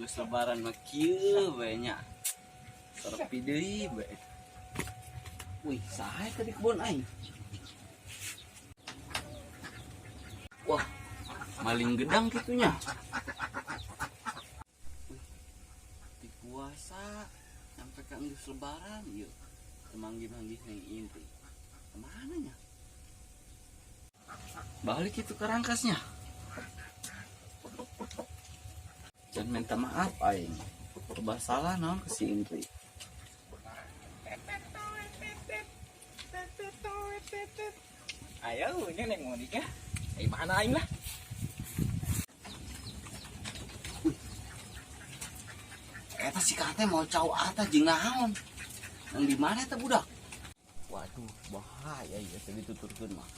Geus lebaran mah kieu bae nya. Sepi deui bae. Wih, saha eta di kebon aing? Wah, maling gedang kitunya. Wih, di puasa sampai ka geus lebaran ieu. Teu manggih-manggih neng inti. Kemana nya? Balik itu ke rangkasnya. Dan minta maaf aing. Coba salah naon ke si Indri. Ayo, ini neng Monika. Eh, mana aing lah? Eta si kate mau cau ata jeung naon? Nang di mana eta budak? Waduh, bahaya ya teu dituturkeun mah.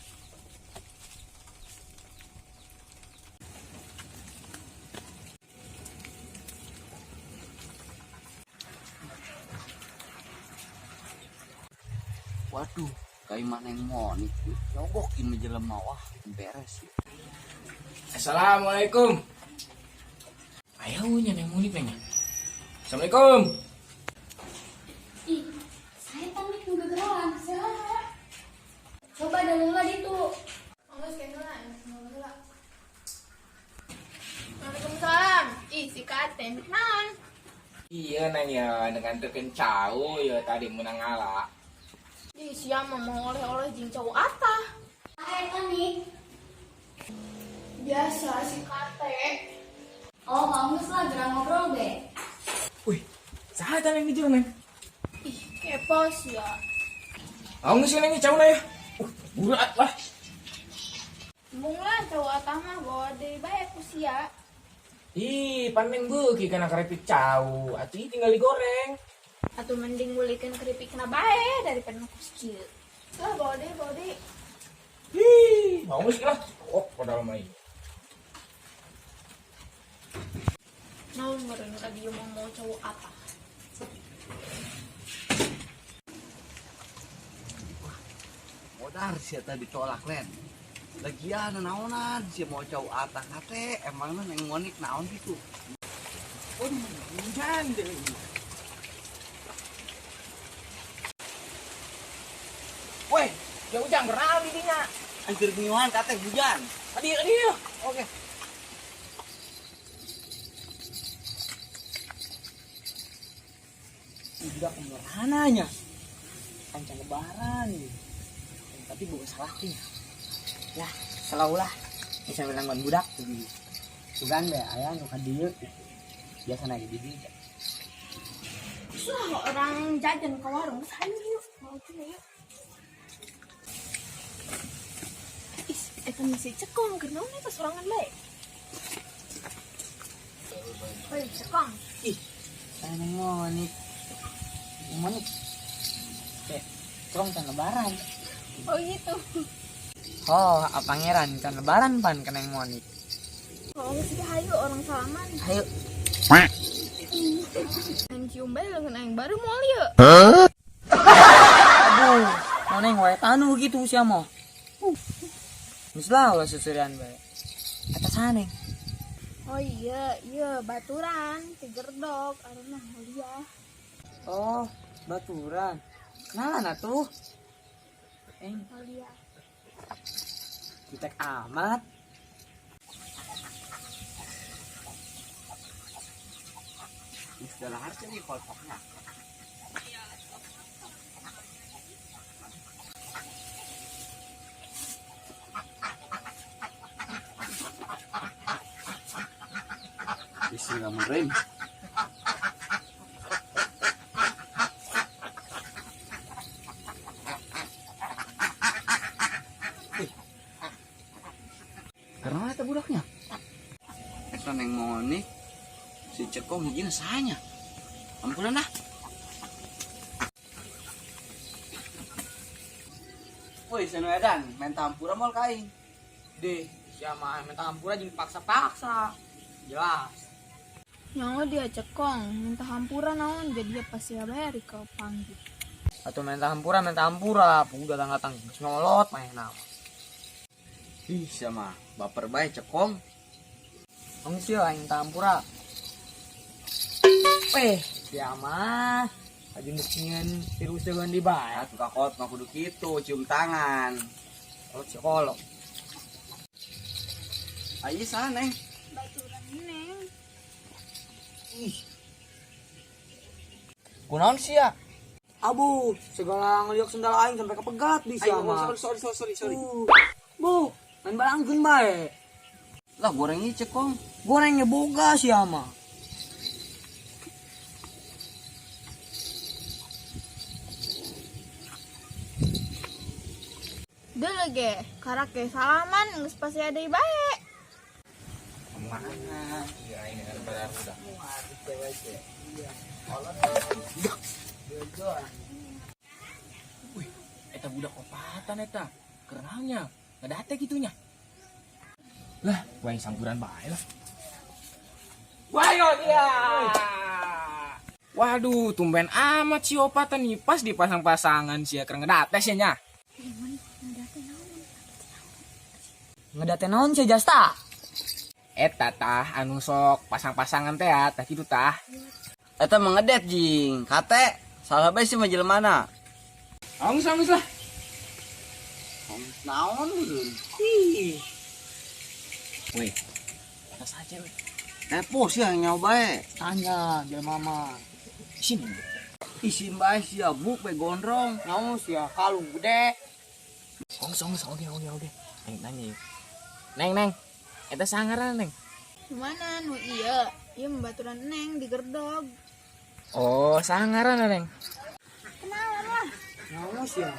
Waduh, kayak mana yang Monik nyogokin jelema wah beres. Assalamualaikum. Ayo, nya neng Monik neng. Assalamualaikum. Ih, saya tadi juga geroan. Sehat. Coba dulu lah itu. Awas kayak lah, heula. Waalaikumsalam. Ih, si Katen. Naon? Iya neng ya, dengan teken cau ya tadi menang ngalah. Ih, siapa mau oleh-oleh jeung cau atah? Saya nih. Biasa si Kate. Oh, kamu lah gerang ngobrol be. Wih, saha eta neng di neng? Ih, kepo sih ya. Aung sih neng cau na ya. Burat lah. Embung lah cau atah mah bawa deui bae ku sia. Ih, paneng beuki kana keripik cau. Atuh tinggal digoreng. Atuh mending mulikeun keripikna bae daripada nu kieu. Lah bawa deui, bawa deui. Ih, mau sih lah. Oh, padahal mah ieu. Naon meureun ka dieu mah mau cau atah. Modar sia tadi ditolak len. Lagian naonan sia mau cau atah kate emangna neng Monik naon gitu. Waduh, hujan deh. Woi, ya hujan beral di dinya. Anjir ngiuhan kate hujan. Adik, adik. Oke. Udah kemerananya. Ancam lebaran gitu. Tapi bukan salah sih. Ya, selalu lah. Bisa bilang ban budak tuh gitu. Sugan deh, ayah nu ka dieu gitu. Biasa lagi di dieu. Susah orang jajan ke warung, hayu yuk, mau juga yuk. Ih, eta misi cekong, keur naon eta sorangan bae. Oi, cekong. Ih, saya neng Monik. Neng Monik. Cekong can lebaran. Oh gitu. Oh, apa pangeran can lebaran pan ke neng Monik. Oh, sih hayu orang salaman. Hayu. Aing cium bae leungeun aing baru moal ieu. Aduh, mau neng wae tanu gitu sia mah. Geus lah ulah susurian bae. Eta saneng. Oh iya, iya baturan, tigerdok, arana mulia. Oh, baturan. Kenalan atuh. Mulia. Jutek amat. Ini segala harga nih kolpaknya. Bismillahirrahmanirrahim. Karena eta budaknya. Eta neng Monik si Cekong hijina sahanya. Ampunan lah. Woi, senu edan, main tampura moal ka aing. Deh, siapa main tampura jeung paksa-paksa. Jelas. Nyawa dia Cekong, minta hampura naon jadi apa sih bayar ke panggil. Atau minta hampura, minta hampura, udah datang-datang geus nolot mah nama. Ih, sama baper bae Cekong. Ong sih aing minta hampura. Eh, sia mah aju geus nyieun tiruseun di bae. Atuh kakot mah kudu kitu, cium tangan. Kolot si kolot. Ayo sana, Neng. Baturan Neng. Ih, Kunaon sia? abu, segala ngeliok sendal aing sampai kepegat di sia mah. Sorry, sorry, sorry, sorry. Bu, main balangkeun bae. Lah gorengnya cekong. Gorengnya boga sia mah. Deuleu ge, karake salaman geus pasti ada bae. Mana? Iya aing dengan pada budak. Wih, eta budak opatan eta. Kerenalnya, ngedate gitunya. Lah, gua yang sangguran bae lah. Wayo dia. Waduh, tumben amat si opatan nih pas dipasang-pasangan sih ya keren ngedate sih nya. Ngedate naon sia Jasta? Eta tah anu sok pasang-pasangan teh ya, tah kitu tah. Eta mah ngedet jing. Kate, salah bae sih mah jelema. Anggus anggus lah. Naon meureun? Ih, Wih, eta saja weh. Kepo sih yang nyawa bae. tanya jelema mah. Sini. Isin bae sia buk bae gondrong. Naon sia kalung gede. Ongos ongos oke oke oke. Neng nanya yuk. Neng neng, eta sangaran neng. Mana nu ieu? Ieu membaturan Neng di gerdog. Oh, sangaran neng. Kenalan lah. Naon sia?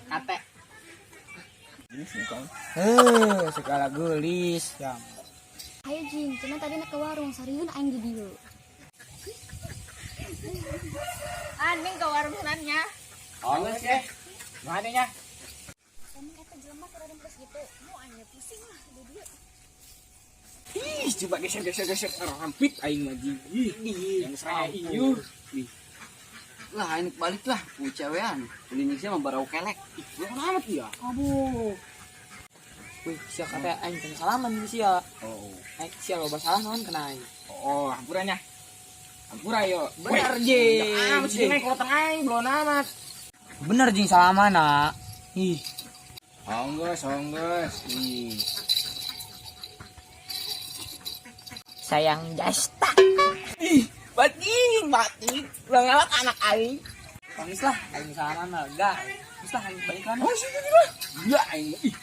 Kate. Heh, segala gelis. Ya. Ayo Jing, cuman tadi nak ke warung, seriun aing di dieu. Ah, Neng ke warung sananya. Anggeus ye. Mana nya? Emang eta jelema keur rempes gitu. Mau aing pusing lah di dieu. Ih, coba geser geser geser rampit aing mah jing. Ih, yang seraya ieu. Lah ini balik lah, ku cewean. Ini sia mah barau kelek. Ih, belum amat ya. Abu. Wih, sia kata aing teh salaman sia. Oh. Aing sia loba salah naon kena aing. Oh, hampura nya. Hampura yo. Bener, Jing. Amat sih neng kalau tengah aing belum amat. Bener jing salaman nak. Ih, Onggus, onggus. Ih. sayang Jasta. Ih, batin, batin. Udah ngalak anak aing. Tangis lah, aing salaman mah lega. Terus lah aing balik lah. Oh, sih lah. Gila aing. Ih.